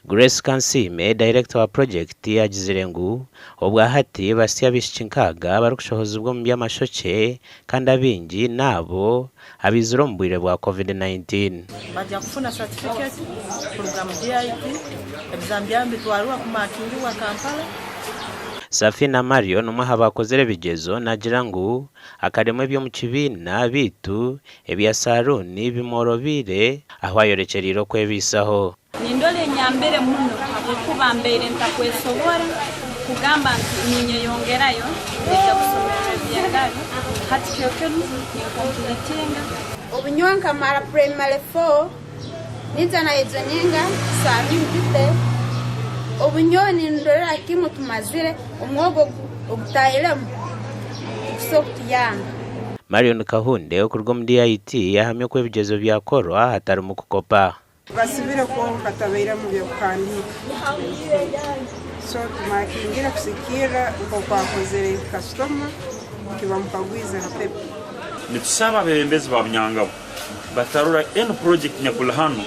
Grace Kansiime, Dayirekita wa purogyekiti agizire ngu obwahati basya abaishiki nkaaga abarikushohozibwa omu by'amashokye kandi abaingi n'abo abaizire omu bwire bwa Covid 19. Bagya kufuna satifiketi kuruga mu DIT, ebizamu byabo nibitwarwa kumakingibwa Kampala. Safina Mario n'omwe aha baakozire ebigyezo naagira ngu akaremwa eby'omu kibiina beitu ebya saaruuni bimworobeire ahu ayorekyereire okwebaisaho. Nindora enyambire muno habwokuba mbaire ntakwesobora kugamba nti ninyeyongerayo kwija kusomerra eby'engaro. Hati kiro kinu ninkompuritinga. Obu nyowe nkamara purayimare fo ninza nayejoininga Saloon Beauty, obu nyowe nindorera kimwe tumazire omwogo ogutahiremu tigusobola kutuyamba. Marion Kahunde okuruga omu DIT yahamya oku ebigyezo byakorwa hatarimu kukopa. Basibire kwonka tabairemu by'okuhandiika so tumakingire kusigikirra nk'oku akozere kasitoma ekibamukagwize ha pepa. Nitusaba abebembezi ba Bunyangabu batarora any project nyakuli hanu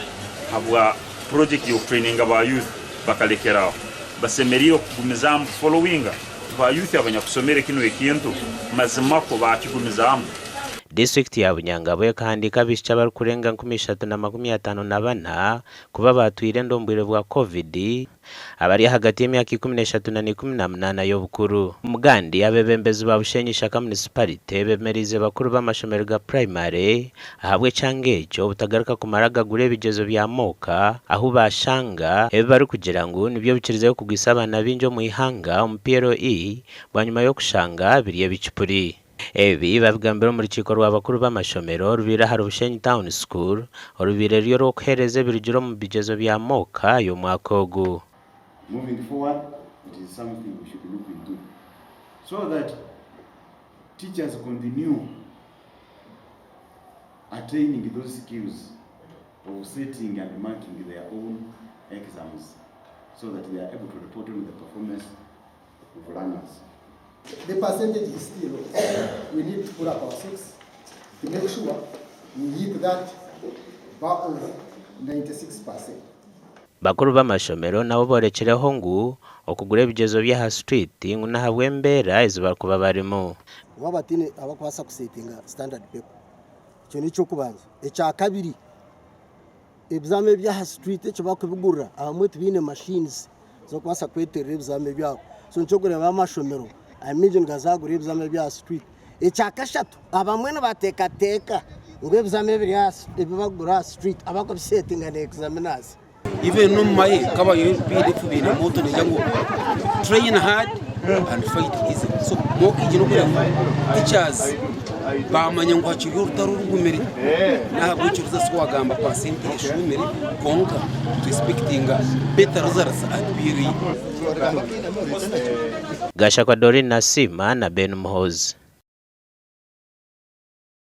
habwa project y'okutraininga ba youth bakalekeraho. Basemeriire okugumizaamu kufollowinga ba youth abanyakusomere kinu ekintu mazimakwo bakigumizaamu. Disiturikiti ya Bunyangabu ekahandiika abaishiki abarikurenga 3,054 kuba baatwire enda omu bwire bwa Covid abari ahagati y'emyaka 13 na 18 y'obukuru. Omugandi, abeebembezi ba Bushenyi Ishaka Munisiparite beemereize bakuru b'amashomero ga purayimare ahabw'ekyanga ekyo obutagaruka kumara gagura ebigyezo bya mooka ahu baashanga ebi barikugira ngu nibyo bikirizeyo kugwisa abaana baingi omu ihanga omu PLE bwanyima y'okushanga biri ebicupuri. Ebi babigambire omu rukiiko rwa bakuru b'amashomero orubaire ahari Bushenyi Town School orubaire ruri orw'okuheereza ebirugire omu bigyezo bya mooka y'omwaka ogu. Moving forward it is something we should look into so that teachers continue attaining those skills of setting and marking their own exams so that they are able to report on the performance of learners. The percentage is still low. We need to pull up our socks to make sure we hit that bar of 96%. Bakuru b'amashomero nabo borekireho ngu okugura ebigyezo by'aha street ngu n'ahabw'embeera ezi barikuba barimu. Oba bataine abakubaasa kusetinga standard paper. Ekyo n'eky'okubanza. Ekyakabiri, ebizamu eby'aha street eki barikubigurira abamwe tibaine machines z'okubaasa kweterera ebizamu ebyabo. So nikyo orikureeba amashomero amaingi nigaza kugura ebizamu eby'aha street. Ekyakashatu, abamwe nibateekateeka ngu ebizamu ebiri aha ebi barikugura aha street abarikubisetinga ni examiners. Even n'omu mahe nk'aba UPDF baine motto negira ngu train hard and fight easy. So mock egi n'okugira ngu teachers baamanya ngu hakiriyo orutaro orugumire n'ahabw'ekyo results ku wagamba percent eshuumire kwonka tu expectinga better results at PLE. Gashakwa Doreen Nasiima na Ben Muhoozi.